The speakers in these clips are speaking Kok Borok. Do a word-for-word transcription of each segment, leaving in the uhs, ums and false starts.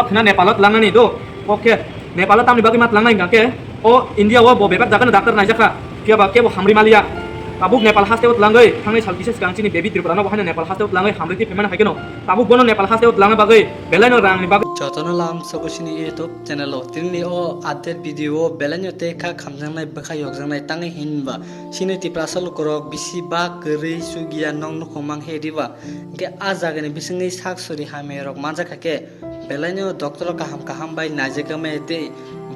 Khna Nepal o tlangnani do. Oke, Nepal o tamni bagwi ma tlangnai hingka khe, o India o bo bebak jaga no doctor naijakha, phiya ba kebo hamri maliya. Tabuk Nepal haste o tlangwi thangnai sal kisa swkang chini baby Tripura no bo haino Nepal haste o tlangwi hamri twi phaimani hai kheno. Tabuk bono Nepal haste o tlangna bagwi belai no rang ni bagwi. Jotono lam sogo sini YouTube channel o. Tini o update video o belai no tei kha khamjaknai bwkha yokjaknai tangwi hinba sini Tiprasa lukurok bisi ba kwrwi sugiya nong nukhung mang he diba. Hingke a jagani bisingni sak sori hamya rok manjakha khe, belaino doctor kaham kaham bai naijagwi maya tei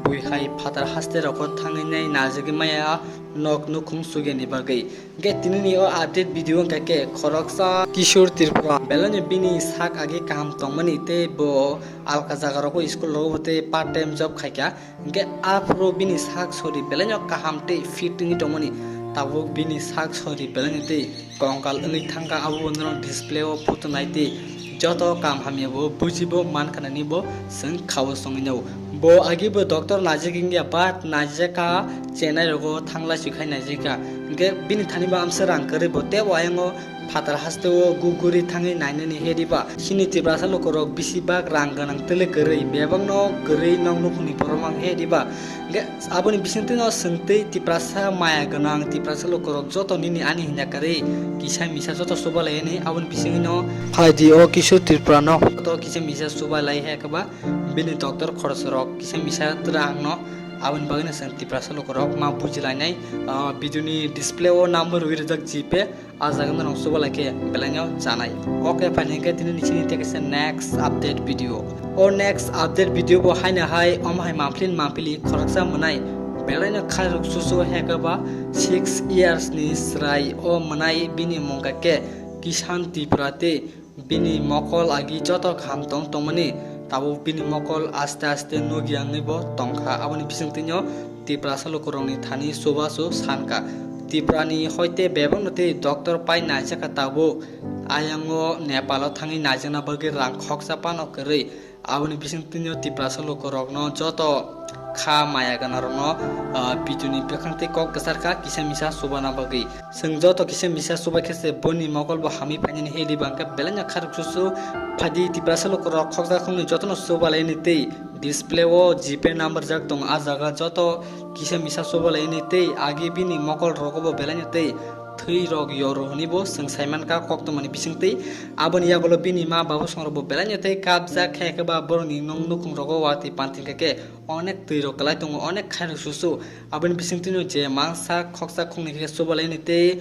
bui hai phatar haste rogo thangwi nai naijagwi maya nok nukhung sugiyani bagwi. Hingke tinini o update video wngkha khe khoroksa Kishore Tripura belaino bini sak agi kaham tongmani tei bo alka jaga rogo school rogo tei part time job khaikha. Hingke aphuru bini sak sori belaino kaham tei fit wngwi tongmani, tabuk bini sak sori belaino tei kongkal wngwi thangkha, abo norok display o photo nai tei joto kam hamya bo bujibo mankha nani bo chwng khao songwi nao. Bo agi bo doctor naijak wngya ba naijakha, chenai rogo thanglai si khai naijakha. Hingke bini thani bo amsa rang kwrwi bo tebo ayang o phatar haste o guguri thangwi nainani he diba. Chini Tiprasa lukurok bisi bak rang gwnang tele kwrwi, bebakno kwrwi nok nukhungni borok mang he diba. Hingke aboni bisingtwi no chwng tei Tiprasa maya gwnang, Tiprasa lukurok joto nini ani hinda kwrwi kisa misa joto chubalaiani aboni bisingtwi no phalai di o Kishore Tripura no. Joto kisa misa chubalai he kwba bini doctor khorosrok kisa misa twrang no aboni bagwi no chwng Tiprasa lukurok ma bujilainai. Ah, video ni display o number rwi rijak G Pay. A jaga norok chubalai khe belaino chanai. Oke, phaini hingke tini ni chini tei kaisa next update video. O next update video bo haino hai omo hai mampli mampli khoroksa mwnai belaino khairok susu hekaba six years ni chwrai o mwnai bini mungka khe Kishan Tripura tei bini mokol agi joto kaham tong tongmani tabuk bini mokol aste aste nugya wngwi bo tongkha. Aboni bisingtwino Tiprasa lukurokni thani chubachu sankha. Tiprani hoite bebakno tei doctor pai naijakha tabuk. Ayango Nepalo thangwi naijakna bagwi rang khoksa phano kwrwi. Aboni bisingtwino Tiprasa lukurokno joto kha maya gwnarokno, ah, biduni bwkhang tei kok kwcharkha kisa misa chubana bagwi. Chwng joto kisa misa chubai khe se boni mokol bo hamwi phainani he diba hwnkhe belaino kharok susu phaidi Tiprasa lukurok khoksa khoknwi jotono chubalaini tei display o G Pay number jak tongo. A jaga joto kisa misa chubalaini tei agi bini mokol rogo bo belaino tei thwi rok yoro hwnwi bo chwng saimankha koktwmani bisingtwi. Aboni yagulo bini ma babu songrok bo belaino tei kapjak khe khe ba borokni nung nukhung rogo watwi pantin khe khe onek twi rok kwlai tongo, onek khairok susu. Aboni bisingtwino je mangsa khoksa khoknwi khe chubalaini tei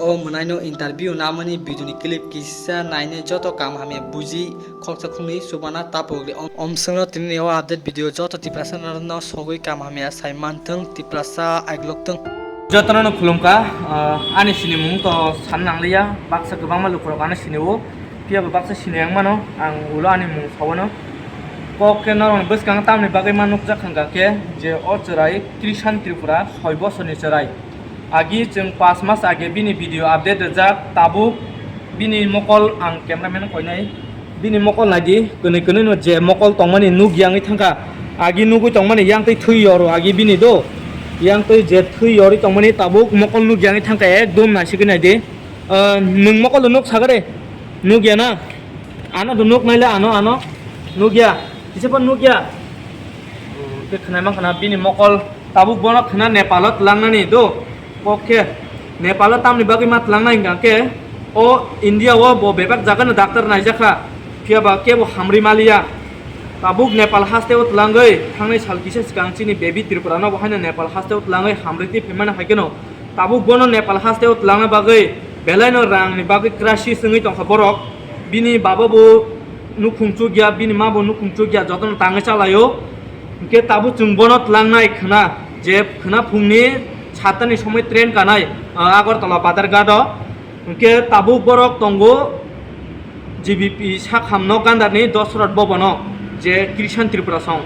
o mwnaino interview namani video ni clip kisa nainai joto kam hamya buji khoksa khoknwi chubana tapogri. Om, omswngno tini o update video joto Tiprasa narwkno sogwi kam hamya sai manthwng, Tiprasa aiglok thwng. Jotono no khulumkha, ah, ani sinimung to san nangliya, baksa kwbangma lukurok ano sinio. Phiya bo baksa sini ang mano, ang ulo ani mung sawano. Kok khe norokni bwskang tamni bagwi ma nukjak hwnkha khe je o chwrai Krishan Tripura soi bosorni chwrai. Agi chwng pas mas age bini video update rijak, tabuk bini mokol ang cameraman koinai. Bini mokol naidi, kwnwi kwnwi no je mokol tongmani nukya wngwi thangkha. Agi nugwi tongmani yang twi thwi yoro agi bini do. Yang twi je thwi yorwi tongmani tabuk mokol nukya wngwi thangkha ekdom naisigwi naidi. Ah, nwng mokol do nuk sagare? Nukya na? Ano do nuk naile ano, ano. Nukya. Kisa phan nukya. Khe khwnai mankha na bini mokol tabuk bono khwna Nepal o tlangnani do. Kok khe Nepal o tamni bagwi ma tlangnai hwnkha khe o India o bo bebak jaga no doctor naijakha. Phiya ba kebo hamri maliya. Tabuk Nepal haste o tlangwi thangnai sal kisa swkang chini baby Tripura no bo haino Nepal haste o tlangwi hamri twi phaimani hai kheno. Tabuk bono Nepal haste o tlangna bagwi belaino rang ni bagwi crisis wngwi tongkha borok. Bini baba bo nukhung chukya, bini ma bo nukhung chukya, jotono tangwi chalaio. Hwnkhe tabuk chwng bono tlangnai khwna, je khwna phungni satani somoi train kanai, ah, Agartala Badharghat o. Hwnkhe tabuk borok tongo G B P sakhamno Gandarni Dosrot Bhavan o, je Krishan Tripura song.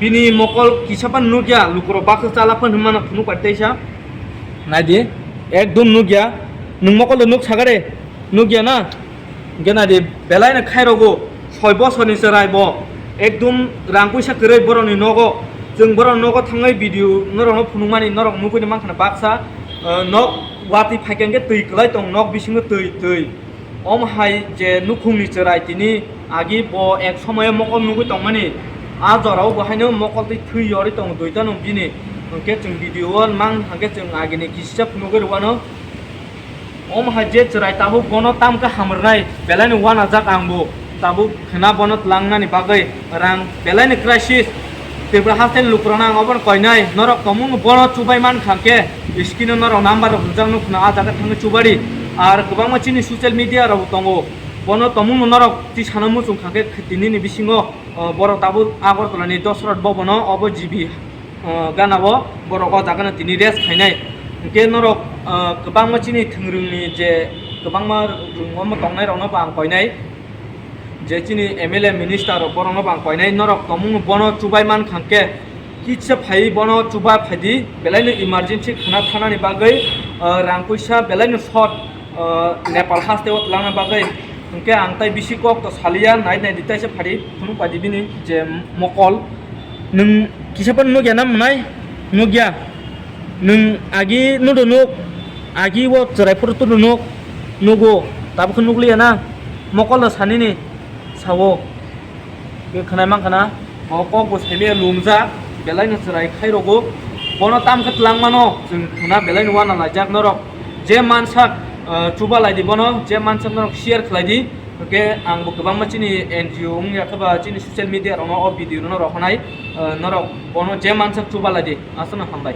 Bini mokol kisa phan nukya, lukurok baksa chala phan hwnmano phunuk pai teisa. Naidi, ekdom nukya. Nwng mokol do nuk sagare? Nukya na? Hwnkhe naidi, belaino khairogo, soi bosorni chwrai bo. Ekdom rang puisa kwrwi borokni nogo. Chwng borokni nogo thangwi video norokno phunukmani norok nugwi mankha na baksa, eh, nok watwi phaikha hwnkhe twi kwlai tong, nok bisingo twi, twi. Omo hai je nukhungni chwrai tini agi bo ek somoyo mokol nugwi tongmani, a jorao bo haino mokol twi thwi yorwi tongo duita no bini, hwnkhe chwng video o mang hwnkhe chwng agini kisa phunugwi rwano. Omo hai je chwrai tabuk bono tamkhe hamrwnai belaino uanajak ang bo. Tabuk khwna bono tlangnani bagwi rang belaino crisis. Tripura hasteni lukurokno ang obono koinai, norok tongmungno bono chubai mankha khe, screen-o norok number rok rijak nukho, a jaga thangwi chubadi. Ar kwbangma chini social media rok tongo, bono tongmungno norok tisana muchung kha khe, tinini bisingo, o, borok tabuk Agartala ni Dosrot Bhavan-o obo G B, o, gana-o borok o jaga no tini rest khainai. Hwnkhe norok, o, kwbangma chini thwngrwngni je kwbangma rwngmo tongnai rokno bo ang koinai. Je chini M L A minister rok borokno bo ang koinai, norok tongmung bono chubai mankha khe, kisa phai bono chuba phaidi, belaino emergency khwna thanani bagwi, ah, rang puisa belaino short, ah, Nepal hasteo tlangna bagwi. Hwnkhe ang tai bisi kok to saliya, nai nai di taisa phadi phunuk paidi bini je mokol. Nwng kisa phano nukya na mwnai? Nukya. Nwng agi nudo nuk, agi o chwrai phuru tudo nuk, nugo, tabukhe nukliya na? Mokol no sanini, sao. Be khwnai mankha na, bo kok bo saimaya lumjak, belaino chwrai khairogo. Bono tamkhe tlangmano, chwng khwna belaino uana laijak norok. Je mansak, ah, chuba laidi bono, je mansak norok share khlaidi. Hwnkhe ang bo kwbangma chini N G O wngya khe ba chini social media rokno o video no rohornai, ah, norok bono je mansak chuba laidi. Aswkno hambai.